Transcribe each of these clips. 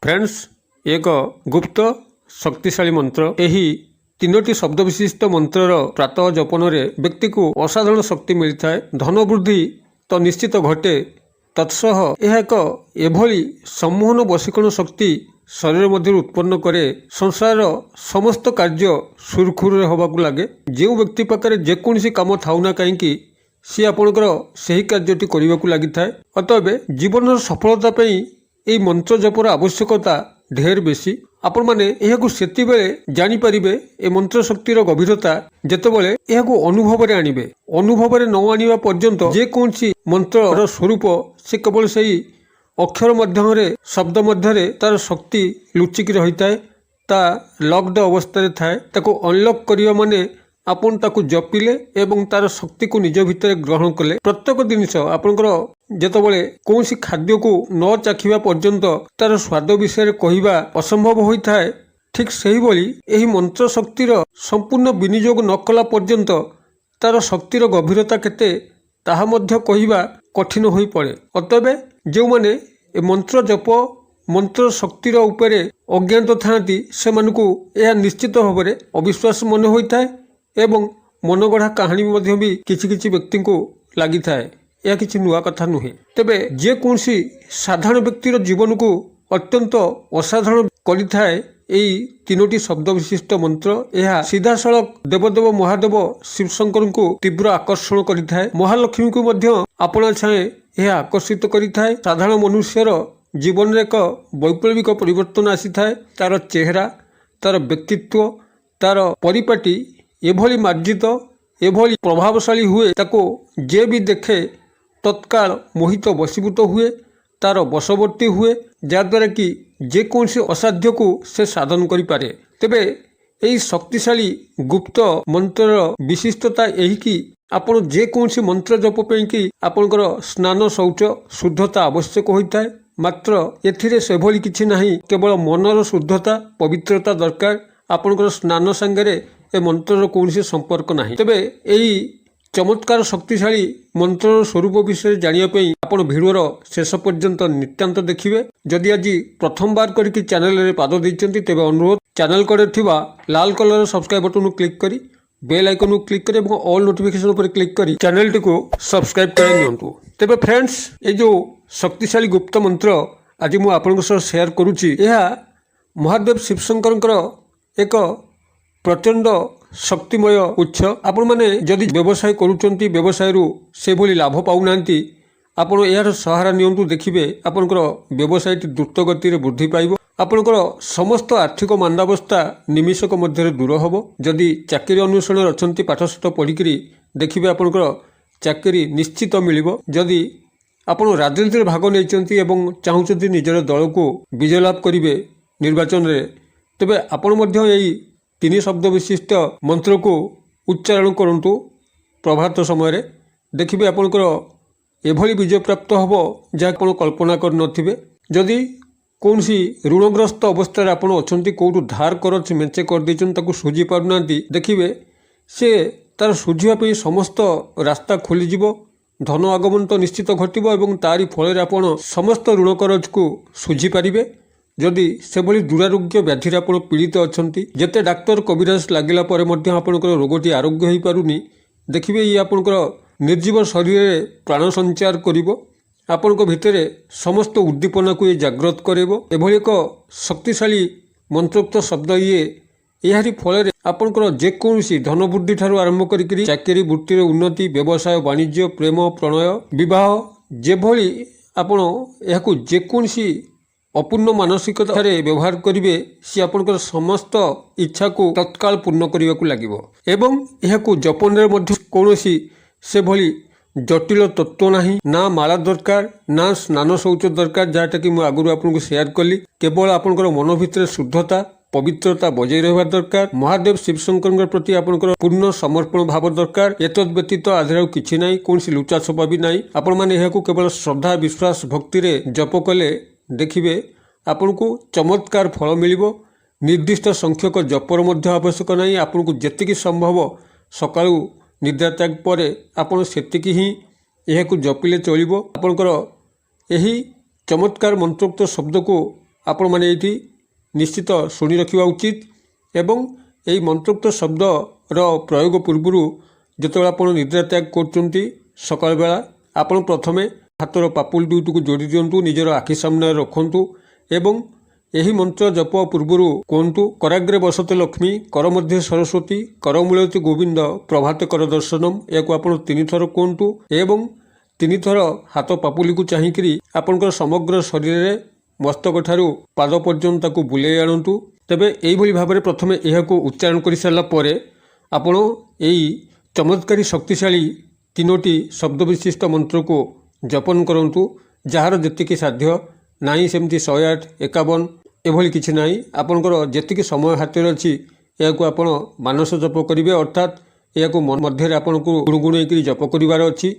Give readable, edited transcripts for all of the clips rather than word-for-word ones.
Friends, ଏକ ଗୁପ୍ତ ଶକ୍ତିଶାଳୀ ମନ୍ତ୍ର। ଏହି ତିନୋଟି ଶବ୍ଦ ବିଶିଷ୍ଟ ମନ୍ତ୍ରର ପ୍ରାତଃ ଜପନରେ ବ୍ୟକ୍ତିକୁ ଅସାଧାରଣ ଶକ୍ତି ମିଳିଥାଏ। ଧନ ବୃଦ୍ଧି ତ ନିଶ୍ଚିତ ଘଟେ, ତତ୍ସହ ଏହା ଏକ ଏଭଳି ସମ୍ମୋହନ ବଶୀକରଣ ଶକ୍ତି ଶରୀର ମଧ୍ୟରେ ଉତ୍ପନ୍ନ କରେ, ସଂସାରର ସମସ୍ତ କାର୍ଯ୍ୟ ସୁରୁଖୁରୁରେ ହେବାକୁ ଲାଗେ। ଯେଉଁ ବ୍ୟକ୍ତି ପାଖରେ ଯେକୌଣସି କାମ ଥାଉ ନା କାହିଁକି, ସିଏ ଆପଣଙ୍କର ସେହି କାର୍ଯ୍ୟଟି କରିବାକୁ ଲାଗିଥାଏ। ଅତଏବ ଜୀବନର ସଫଳତା ପାଇଁ ଏହି ମନ୍ତ୍ର ଜପର ଆବଶ୍ୟକତା ଢେର ବେଶୀ। ଆପଣମାନେ ଏହାକୁ ସେତିବେଳେ ଜାଣିପାରିବେ, ଏ ମନ୍ତ୍ର ଶକ୍ତିର ଗଭୀରତା, ଯେତେବେଳେ ଏହାକୁ ଅନୁଭବରେ ଆଣିବେ। ଅନୁଭବରେ ନ ଆଣିବା ପର୍ଯ୍ୟନ୍ତ ଯେକୌଣସି ମନ୍ତ୍ରର ସ୍ୱରୂପ ସେ କେବଳ ସେଇ ଅକ୍ଷର ମଧ୍ୟରେ, ଶବ୍ଦ ମଧ୍ୟରେ ତାର ଶକ୍ତି ଲୁଚିକି ରହିଥାଏ, ତା ଲକ୍ଡ ଅବସ୍ଥାରେ ଥାଏ। ତାକୁ ଅନଲକ୍ କରିବା ମାନେ ଆପଣ ତାକୁ ଜପିଲେ ଏବଂ ତାର ଶକ୍ତିକୁ ନିଜ ଭିତରେ ଗ୍ରହଣ କଲେ। ପ୍ରତ୍ୟେକ ଜିନିଷ ଆପଣଙ୍କର ଯେତେବେଳେ କୌଣସି ଖାଦ୍ୟକୁ ନ ଚାଖିବା ପର୍ଯ୍ୟନ୍ତ ତାର ସ୍ୱାଦ ବିଷୟରେ କହିବା ଅସମ୍ଭବ ହୋଇଥାଏ, ଠିକ୍ ସେହିଭଳି ଏହି ମନ୍ତ୍ର ଶକ୍ତିର ସମ୍ପୂର୍ଣ୍ଣ ବିନିଯୋଗ ନ କଲା ପର୍ଯ୍ୟନ୍ତ ତାର ଶକ୍ତିର ଗଭୀରତା କେତେ, ତାହା ମଧ୍ୟ କହିବା କଠିନ ହୋଇପଡ଼େ। ଅତଏବ ଯେଉଁମାନେ ଏ ମନ୍ତ୍ର ଜପ, ମନ୍ତ୍ର ଶକ୍ତିର ଉପରେ ଅଜ୍ଞାତ ଥାଆନ୍ତି, ସେମାନଙ୍କୁ ଏହା ନିଶ୍ଚିତ ଭାବରେ ଅବିଶ୍ୱାସ ମନେ ହୋଇଥାଏ ଏବଂ ମନଗଢ଼ା କାହାଣୀ ମଧ୍ୟ ବି କିଛି କିଛି ବ୍ୟକ୍ତିଙ୍କୁ ଲାଗିଥାଏ। ଏହା କିଛି ନୂଆ କଥା ନୁହେଁ। ତେବେ ଯେକୌଣସି ସାଧାରଣ ବ୍ୟକ୍ତିର ଜୀବନକୁ ଅତ୍ୟନ୍ତ ଅସାଧାରଣ କରିଥାଏ ଏଇ ତିନୋଟି ଶବ୍ଦ ବିଶିଷ୍ଟ ମନ୍ତ୍ର। ଏହା ସିଧାସଳଖ ଦେବଦେବ ମହାଦେବ ଶିବଶଙ୍କରଙ୍କୁ ତୀବ୍ର ଆକର୍ଷଣ କରିଥାଏ। ମହାଲକ୍ଷ୍ମୀଙ୍କୁ ମଧ୍ୟ ଆପଣା ଛାଏଁ ଏହା ଆକର୍ଷିତ କରିଥାଏ। ସାଧାରଣ ମନୁଷ୍ୟର ଜୀବନରେ ଏକ ବୈପ୍ଳବିକ ପରିବର୍ତ୍ତନ ଆସିଥାଏ। ତାର ଚେହେରା, ତାର ବ୍ୟକ୍ତିତ୍ୱ, ତାର ପରିପାଟି ଏଭଳି ମାର୍ଜିତ, ଏଭଳି ପ୍ରଭାବଶାଳୀ ହୁଏ, ତାକୁ ଯିଏ ବି ଦେଖେ ତତ୍କାଳ ମୋହିତ ବଶୀଭୂତ ହୁଏ, ତାର ବଶବର୍ତ୍ତୀ ହୁଏ, ଯାହାଦ୍ୱାରା କି ଯେକୌଣସି ଅସାଧ୍ୟକୁ ସେ ସାଧନ କରିପାରେ। ତେବେ ଏହି ଶକ୍ତିଶାଳୀ ଗୁପ୍ତ ମନ୍ତ୍ରର ବିଶିଷ୍ଟତା ଏହିକି ଆପଣ ଯେକୌଣସି ମନ୍ତ୍ର ଜପ ପାଇଁକି ଆପଣଙ୍କର ସ୍ନାନ, ଶୌଚ, ଶୁଦ୍ଧତା ଆବଶ୍ୟକ ହୋଇଥାଏ। ମାତ୍ର ଏଥିରେ ସେଭଳି କିଛି ନାହିଁ। କେବଳ ମନର ଶୁଦ୍ଧତା, ପବିତ୍ରତା ଦରକାର। ଆପଣଙ୍କର ସ୍ନାନ ସାଙ୍ଗରେ ଏ ମନ୍ତ୍ରର କୌଣସି ସମ୍ପର୍କ ନାହିଁ। ତେବେ ଏହି ଚମତ୍କାର ଶକ୍ତିଶାଳୀ ମନ୍ତ୍ରର ସ୍ୱରୂପ ବିଷୟରେ ଜାଣିବା ପାଇଁ ଆପଣ ଭିଡ଼ିଓର ଶେଷ ପର୍ଯ୍ୟନ୍ତ ନିତାନ୍ତ ଦେଖିବେ। ଯଦି ଆଜି ପ୍ରଥମବାର କରିକି ଚ୍ୟାନେଲରେ ପାଦ ଦେଇଛନ୍ତି, ତେବେ ଅନୁରୋଧ, ଚ୍ୟାନେଲ କଡ଼ରେ ଥିବା ଲାଲ କଲର ସବସ୍କ୍ରାଇବ୍ ବଟନକୁ କ୍ଲିକ୍ କରି, ବେଲ୍ ଆଇକନକୁ କ୍ଲିକ୍ କରି ଏବଂ ଅଲ୍ ନୋଟିଫିକେସନ୍ ଉପରେ କ୍ଲିକ୍ କରି ଚ୍ୟାନେଲଟିକୁ ସବସ୍କ୍ରାଇବ୍ କରାଇ ନିଅନ୍ତୁ। ତେବେ ଫ୍ରେଣ୍ଡସ୍, ଏଇ ଯେଉଁ ଶକ୍ତିଶାଳୀ ଗୁପ୍ତ ମନ୍ତ୍ର ଆଜି ମୁଁ ଆପଣଙ୍କ ସହ ସେୟାର କରୁଛି, ଏହା ମହାଦେବ ଶିବଶଙ୍କରଙ୍କର ଏକ ପ୍ରଚଣ୍ଡ ଶକ୍ତିମୟ ଉତ୍ସ। ଆପଣମାନେ ଯଦି ବ୍ୟବସାୟ କରୁଛନ୍ତି, ବ୍ୟବସାୟରୁ ସେଭଳି ଲାଭ ପାଉନାହାନ୍ତି, ଆପଣ ଏହାର ସହାରା ନିଅନ୍ତୁ। ଦେଖିବେ, ଆପଣଙ୍କର ବ୍ୟବସାୟଟି ଦ୍ରୁତ ଗତିରେ ବୃଦ୍ଧି ପାଇବ। ଆପଣଙ୍କର ସମସ୍ତ ଆର୍ଥିକ ମାନ୍ଦାବସ୍ଥା ନିମିଷକ ମଧ୍ୟରେ ଦୂର ହେବ। ଯଦି ଚାକିରି ଅନ୍ୱେଷଣରେ ଅଛନ୍ତି, ପାଠଶାଠ ପଢ଼ିକିରି, ଦେଖିବେ ଆପଣଙ୍କର ଚାକିରି ନିଶ୍ଚିତ ମିଳିବ। ଯଦି ଆପଣ ରାଜନୀତିରେ ଭାଗ ନେଇଛନ୍ତି ଏବଂ ଚାହୁଁଛନ୍ତି ନିଜର ଦଳକୁ ବିଜୟ ଲାଭ କରିବେ ନିର୍ବାଚନରେ, ତେବେ ଆପଣ ମଧ୍ୟ ଏଇ ତିନି ଶବ୍ଦ ବିଶିଷ୍ଟ ମନ୍ତ୍ରକୁ ଉଚ୍ଚାରଣ କରନ୍ତୁ ପ୍ରଭାତ ସମୟରେ। ଦେଖିବେ, ଆପଣଙ୍କର ଏଭଳି ବିଜୟ ପ୍ରାପ୍ତ ହେବ, ଯାହା ଆପଣ କଳ୍ପନା କରିନଥିବେ। ଯଦି କୌଣସି ଋଣଗ୍ରସ୍ତ ଅବସ୍ଥାରେ ଆପଣ ଅଛନ୍ତି, କେଉଁଠୁ ଧାର କରଜ ମେଞ୍ଚେ କରିଦେଇଛନ୍ତି, ତାକୁ ଶୁଝି ପାରୁନାହାନ୍ତି, ଦେଖିବେ ସେ ତାର ଶୁଝିବା ପାଇଁ ସମସ୍ତ ରାସ୍ତା ଖୋଲିଯିବ। ଧନ ଆଗମନ ତ ନିଶ୍ଚିତ ଘଟିବ ଏବଂ ତାରି ଫଳରେ ଆପଣ ସମସ୍ତ ଋଣ କରଜକୁ ଶୁଝି ପାରିବେ। ଯଦି ସେଭଳି ଦୁରାରୋଗ୍ୟ ବ୍ୟାଧିରେ ଆପଣ ପୀଡ଼ିତ ଅଛନ୍ତି, ଯେତେ ଡାକ୍ତର କବିରାଜ ଲାଗିଲା ପରେ ମଧ୍ୟ ଆପଣଙ୍କର ରୋଗଟି ଆରୋଗ୍ୟ ହୋଇପାରୁନି, ଦେଖିବେ ଇଏ ଆପଣଙ୍କର ନିର୍ଜୀବ ଶରୀରରେ ପ୍ରାଣ ସଞ୍ଚାର କରିବ। ଆପଣଙ୍କ ଭିତରେ ସମସ୍ତ ଉଦ୍ଦୀପନାକୁ ଇଏ ଜାଗ୍ରତ କରାଇବ। ଏଭଳି ଏକ ଶକ୍ତିଶାଳୀ ମନ୍ତ୍ରୋକ୍ତ ଶବ୍ଦ ଇଏ। ଏହାରି ଫଳରେ ଆପଣଙ୍କର ଯେକୌଣସି ଧନବୃଦ୍ଧି ଠାରୁ ଆରମ୍ଭ କରିକିରି ଚାକିରି ବୃତ୍ତିର ଉନ୍ନତି, ବ୍ୟବସାୟ ବାଣିଜ୍ୟ, ପ୍ରେମ ପ୍ରଣୟ, ବିବାହ, ଯେଭଳି ଆପଣ ଏହାକୁ ଯେକୌଣସି ଅପୂର୍ଣ୍ଣ ମାନସିକତାରେ ବ୍ୟବହାର କରିବେ, ସିଏ ଆପଣଙ୍କର ସମସ୍ତ ଇଚ୍ଛାକୁ ତତ୍କାଳ ପୂର୍ଣ୍ଣ କରିବାକୁ ଲାଗିବ। ଏବଂ ଏହାକୁ ଜପନରେ ମଧ୍ୟ କୌଣସି ସେଭଳି ଜଟିଳ ତତ୍ତ୍ୱ ନାହିଁ। ନା ମାଳା ଦରକାର, ନା ସ୍ନାନ ଶୌଚ ଦରକାର, ଯାହାଟାକି ମୁଁ ଆଗରୁ ଆପଣଙ୍କୁ ସେୟାର କଲି। କେବଳ ଆପଣଙ୍କର ମନ ଭିତରେ ଶୁଦ୍ଧତା, ପବିତ୍ରତା ବଜାଇ ରହିବା ଦରକାର। ମହାଦେବ ଶିବଶଙ୍କରଙ୍କ ପ୍ରତି ଆପଣଙ୍କର ପୂର୍ଣ୍ଣ ସମର୍ପଣ ଭାବ ଦରକାର। ଏତଦ୍ ବ୍ୟତୀତ ୟା ଦେହରେ ଆଉ କିଛି ନାହିଁ, କୌଣସି ଲୁଚାଛପା ବି ନାହିଁ। ଆପଣମାନେ ଏହାକୁ କେବଳ ଶ୍ରଦ୍ଧା, ବିଶ୍ୱାସ, ଭକ୍ତିରେ ଜପ କଲେ ଦେଖିବେ ଆପଣଙ୍କୁ ଚମତ୍କାର ଫଳ ମିଳିବ। ନିର୍ଦ୍ଦିଷ୍ଟ ସଂଖ୍ୟକ ଜପର ମଧ୍ୟ ଆବଶ୍ୟକ ନାହିଁ। ଆପଣଙ୍କୁ ଯେତିକି ସମ୍ଭବ ସକାଳୁ ନିଦ୍ରା ତ୍ୟାଗ ପରେ ଆପଣ ସେତିକି ହିଁ ଏହାକୁ ଜପିଲେ ଚଳିବ। ଆପଣଙ୍କର ଏହି ଚମତ୍କାର ମନ୍ତ୍ରୋକ୍ତ ଶବ୍ଦକୁ ଆପଣମାନେ ଏଇଠି ନିଶ୍ଚିତ ଶୁଣି ରଖିବା ଉଚିତ। ଏବଂ ଏହି ମନ୍ତ୍ରୋକ୍ତ ଶବ୍ଦର ପ୍ରୟୋଗ ପୂର୍ବରୁ ଯେତେବେଳେ ଆପଣ ନିଦ୍ରା ତ୍ୟାଗ କରୁଛନ୍ତି ସକାଳ ବେଳା, ଆପଣ ପ୍ରଥମେ ହାତର ପାପୁଲି ଦୁଇଟିକୁ ଯୋଡ଼ି ଦିଅନ୍ତୁ, ନିଜର ଆଖି ସାମ୍ନାରେ ରଖନ୍ତୁ ଏବଂ ଏହି ମନ୍ତ୍ର ଜପ ପୂର୍ବରୁ କୁହନ୍ତୁ, "କରାଗ୍ରେ ବସତେ ଲକ୍ଷ୍ମୀ, କର ମଧ୍ୟେ ସରସ୍ୱତୀ, କରମୂଳେ ଗୋବିନ୍ଦ, ପ୍ରଭାତେ କର ଦର୍ଶନମ।" ଏହାକୁ ଆପଣ ତିନିଥର କୁହନ୍ତୁ ଏବଂ ତିନିଥର ହାତ ପାପୁଲିକୁ ଚାହିଁକିରି ଆପଣଙ୍କର ସମଗ୍ର ଶରୀରରେ ମସ୍ତକ ଠାରୁ ପାଦ ପର୍ଯ୍ୟନ୍ତ ତାକୁ ବୁଲେଇ ଆଣନ୍ତୁ। ତେବେ ଏଇଭଳି ଭାବରେ ପ୍ରଥମେ ଏହାକୁ ଉଚ୍ଚାରଣ କରିସାରିଲା ପରେ ଆପଣ ଏଇ ଚମତ୍କାରୀ ଶକ୍ତିଶାଳୀ ତିନୋଟି ଶବ୍ଦ ବିଶିଷ୍ଟ ମନ୍ତ୍ରକୁ ଜପନ କରନ୍ତୁ, ଯାହାର ଯେତିକି ସାଧ୍ୟ। ନାହିଁ ସେମିତି 108, 51 ଏଭଳି କିଛି ନାହିଁ। ଆପଣଙ୍କର ଯେତିକି ସମୟ ହାତରେ ଅଛି, ଏହାକୁ ଆପଣ ମାନସ ଜପ କରିବେ। ଅର୍ଥାତ୍ ଏହାକୁ ମନ ମଧ୍ୟରେ ଆପଣଙ୍କୁ ଗୁଣୁଗୁଣେଇକିରି ଜପ କରିବାର ଅଛି,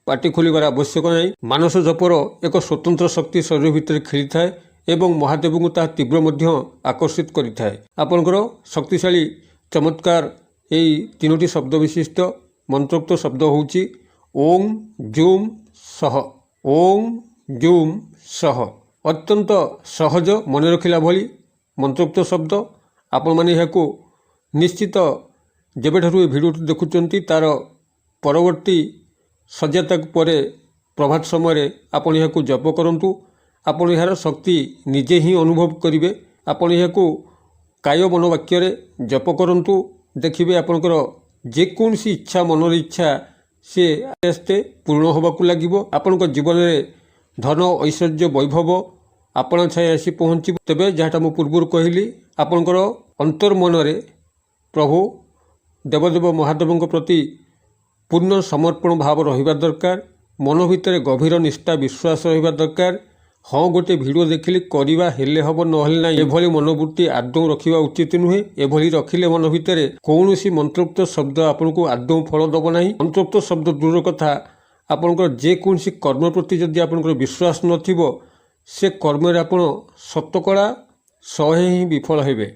ପାଟି ଖୋଲିବାର ଆବଶ୍ୟକ ନାହିଁ। ମାନସ ଜପର ଏକ ସ୍ୱତନ୍ତ୍ର ଶକ୍ତି ଶରୀର ଭିତରେ ଖେଳିଥାଏ ଏବଂ ମହାଦେବଙ୍କୁ ତାହା ତୀବ୍ର ମଧ୍ୟ ଆକର୍ଷିତ କରିଥାଏ। ଆପଣଙ୍କର ଶକ୍ତିଶାଳୀ ଚମତ୍କାର ଏଇ ତିନୋଟି ଶବ୍ଦ ବିଶିଷ୍ଟ ମନ୍ତ୍ରୋକ୍ତ ଶବ୍ଦ ହେଉଛି ଓಂ ଜୁମ୍ ସହ, ଓಂ ଜୁମ୍ ସହ। ଅତ୍ୟନ୍ତ ସହଜ, ମନେ ରଖିଲା ଭଳି ମନ୍ତ୍ରୋକ୍ତ ଶବ୍ଦ। ଆପଣମାନେ ଏହାକୁ ନିଶ୍ଚିତ ଯେବେଠାରୁ ଏ ଭିଡ଼ିଓଟି ଦେଖୁଛନ୍ତି, ତା'ର ପରବର୍ତ୍ତୀ ଶଯ୍ୟାତ୍ୟାଗ ପରେ ପ୍ରଭାତ ସମୟରେ ଆପଣ ଏହାକୁ ଜପ କରନ୍ତୁ। ଆପଣ ଏହାର ଶକ୍ତି ନିଜେ ହିଁ ଅନୁଭବ କରିବେ। ଆପଣ ଏହାକୁ କାୟ ମନୋବାକ୍ୟରେ ଜପ କରନ୍ତୁ, ଦେଖିବେ ଆପଣଙ୍କର ଯେକୌଣସି ଇଚ୍ଛା, ମନର ଇଚ୍ଛା ସିଏ ଆସ୍ତେ ଆସ୍ତେ ପୂର୍ଣ୍ଣ ହେବାକୁ ଲାଗିବ। ଆପଣଙ୍କ ଜୀବନରେ ଧନ, ଐଶ୍ୱର୍ଯ୍ୟ, ବୈଭବ ଆପଣା ଛାଏଁ ଆସି ପହଞ୍ଚିବ। ତେବେ ଯାହାଟା ମୁଁ ପୂର୍ବରୁ କହିଲି, ଆପଣଙ୍କର ଅନ୍ତର୍ମନରେ ପ୍ରଭୁ ଦେବଦେବ ମହାଦେବଙ୍କ ପ୍ରତି ପୂର୍ଣ୍ଣ ସମର୍ପଣ ଭାବ ରହିବା ଦରକାର। ମନ ଭିତରେ ଗଭୀର ନିଷ୍ଠା, ବିଶ୍ୱାସ ରହିବା ଦରକାର। ହଁ, ଗୋଟେ ଭିଡ଼ିଓ ଦେଖିଲି, କରିବା, ହେଲେ ହେବ ନହେଲେ ନାହିଁ, ଏଭଳି ମନୋବୃତ୍ତି ଆଦୌ ରଖିବା ଉଚିତ ନୁହେଁ। ଏଭଳି ରଖିଲେ ମନ ଭିତରେ କୌଣସି ମନ୍ତ୍ରୋକ୍ତ ଶବ୍ଦ ଆପଣଙ୍କୁ ଆଦୌ ଫଳ ଦେବ ନାହିଁ। ମନ୍ତ୍ରୋକ୍ତ ଶବ୍ଦ ଦୂରର କଥା, ଆପଣଙ୍କର ଯେକୌଣସି କର୍ମ ପ୍ରତି ଯଦି ଆପଣଙ୍କର ବିଶ୍ୱାସ ନଥିବ, ସେ କର୍ମରେ ଆପଣ ଶତକଡ଼ା 100 ହିଁ ବିଫଳ ହେବେ,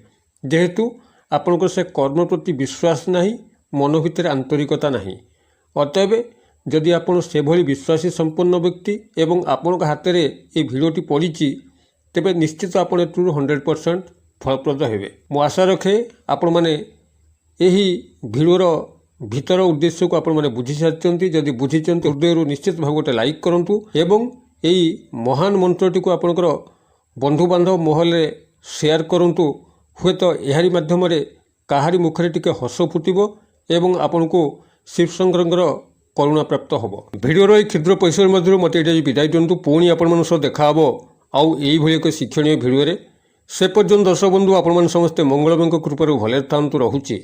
ଯେହେତୁ ଆପଣଙ୍କର ସେ କର୍ମ ପ୍ରତି ବିଶ୍ୱାସ ନାହିଁ, ମନ ଭିତରେ ଆନ୍ତରିକତା ନାହିଁ। ଅତଏବ ଯଦି ଆପଣ ସେଭଳି ବିଶ୍ୱାସୀ ସମ୍ପନ୍ନ ବ୍ୟକ୍ତି ଏବଂ ଆପଣଙ୍କ ହାତରେ ଏ ଭିଡ଼ିଓଟି ପଡ଼ିଛି, ତେବେ ନିଶ୍ଚିତ ଆପଣ ଏଥିରୁ 100% ଫଳପ୍ରଦ ହେବେ। ମୁଁ ଆଶା ରଖେ, ଆପଣମାନେ ଏହି ଭିଡ଼ିଓର ଭିତର ଉଦ୍ଦେଶ୍ୟକୁ ଆପଣମାନେ ବୁଝିସାରିଛନ୍ତି। ଯଦି ବୁଝିଛନ୍ତି, ହୃଦୟରୁ ନିଶ୍ଚିତ ଭାବେ ଗୋଟେ ଲାଇକ୍ କରନ୍ତୁ ଏବଂ ଏଇ ମହାନ ମନ୍ତ୍ରଟିକୁ ଆପଣଙ୍କର ବନ୍ଧୁବାନ୍ଧବ ମହଲରେ ସେୟାର କରନ୍ତୁ। ହୁଏତ ଏହାରି ମାଧ୍ୟମରେ କାହାରି ମୁଖରେ ଟିକେ ହସ ଫୁଟିବ ଏବଂ ଆପଣଙ୍କୁ ଶିବଶଙ୍କରଙ୍କର କରୁଣା ପ୍ରାପ୍ତ ହେବ। ଭିଡ଼ିଓର ଏହି କ୍ଷୁଦ୍ର ପରିସର ମଧ୍ୟରୁ ମୋତେ ଏଇଠି ଆଜି ବିଦାୟ ଦିଅନ୍ତୁ। ପୁଣି ଆପଣମାନଙ୍କ ସହ ଦେଖା ହେବ ଆଉ ଏଇଭଳି ଏକ ଶିକ୍ଷଣୀୟ ଭିଡ଼ିଓରେ। ସେ ପର୍ଯ୍ୟନ୍ତ ଦର୍ଶକ ବନ୍ଧୁ, ଆପଣମାନେ ସମସ୍ତେ ମଙ୍ଗଳମୟଙ୍କ କୃପାରୁ ଭଲରେ ଥାନ୍ତୁ। ରହୁଛି।